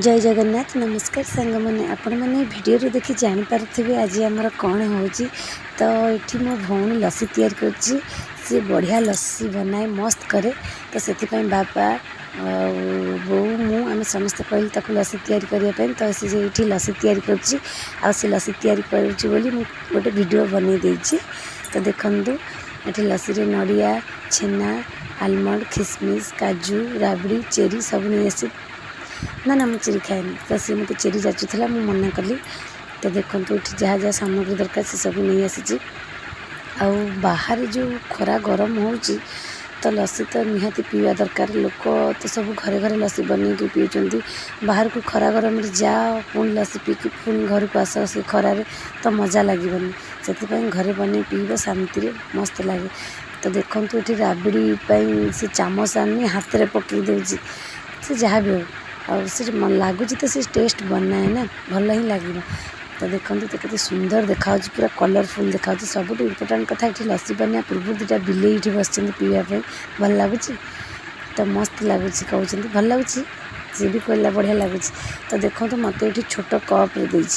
ଜୟ ଜଗନ୍ନାଥ। ନମସ୍କାର ସାଙ୍ଗମାନେ। ଆପଣମାନେ ଭିଡ଼ିଓରୁ ଦେଖି ଜାଣିପାରୁଥିବେ ଆଜି ଆମର କ'ଣ ହେଉଛି। ତ ଏଠି ମୋ ଭଉଣୀ ଲସି ତିଆରି କରୁଛି। ସିଏ ବଢ଼ିଆ ଲସି ବନାଏ, ମସ୍ତ କରେ। ତ ସେଥିପାଇଁ ବାପା ଆଉ ବୋଉ, ମୁଁ, ଆମେ ସମସ୍ତେ କହିଲୁ ତାକୁ ଲସି ତିଆରି କରିବା ପାଇଁ। ତ ସେ ଏଇଠି ଲସି ତିଆରି କରୁଛି ଆଉ ସେ ଲସି ତିଆରି କରୁଛି ବୋଲି ମୁଁ ଗୋଟେ ଭିଡ଼ିଓ ବନେଇ ଦେଇଛି। ତ ଦେଖନ୍ତୁ, ଏଠି ଲସିରେ ନଡ଼ିଆ, ଛେନା, ଆଲମଣ୍ଡ, ଖିସମିସ୍, କାଜୁ, ରାବିଡ଼ି, ଚେରି ସବୁ ନେଇ ଆସିଛି। ନା ନା, ମୁଁ ଚେରି ଖାଏନି। ତ ସିଏ ମୋତେ ଚେରି ଯାଚୁଥିଲା, ମୁଁ ମନା କଲି। ତ ଦେଖନ୍ତୁ, ଏଠି ଯାହା ଯାହା ସାମଗ୍ରୀ ଦରକାର ସେ ସବୁ ନେଇ ଆସିଛି। ଆଉ ବାହାରେ ଯେଉଁ ଖରା ଗରମ ହେଉଛି, ତ ଲସି ତ ନିହାତି ପିଇବା ଦରକାର। ଲୋକ ତ ସବୁ ଘରେ ଘରେ ଲସି ବନେଇକି ପିଉଛନ୍ତି। ବାହାରକୁ ଖରା ଗରମରେ ଯାଅ, ପୁଣି ଲସି ପିଇକି ପୁଣି ଘରକୁ ଆସ ସେ ଖରାରେ, ତ ମଜା ଲାଗିବନି। ସେଥିପାଇଁ ଘରେ ବନେଇ ପିଇବ ଶାନ୍ତିରେ, ମସ୍ତ ଲାଗେ। ତ ଦେଖନ୍ତୁ, ଏଠି ରାବିଡ଼ି ପାଇଁ ସେ ଚାମଚ ଆଣିନି, ହାତରେ ପକାଇ ଦେଉଛି ସେ। ଯାହା ବି ହେଉ, ଆଉ ସେ ଲାଗୁଛି ତ ସେ ଟେଷ୍ଟ ବନାଏ ନା, ଭଲ ହିଁ ଲାଗିବ। ତ ଦେଖନ୍ତୁ ତ, କେତେ ସୁନ୍ଦର ଦେଖାଯାଉଛି, ପୁରା କଲରଫୁଲ୍ ଦେଖାଯାଉଛି। ସବୁଠୁ ଇମ୍ପୋର୍ଟାଣ୍ଟ କଥା, ଏଠି ଲସି ବନେଇବା ପୂର୍ବରୁ ଦୁଇଟା ବିଲେଇ ଏଠି ବସିଛନ୍ତି ପିଇବା ପାଇଁ। ଭଲ ଲାଗୁଛି ତ, ମସ୍ତ ଲାଗୁଛି କହୁଛନ୍ତି। ଭଲ ଲାଗୁଛି, ସିଏ ବି କହିଲା ବଢ଼ିଆ ଲାଗୁଛି। ତ ଦେଖନ୍ତୁ, ମୋତେ ଏଠି ଛୋଟ କପ୍ରେ ଦେଇଛି।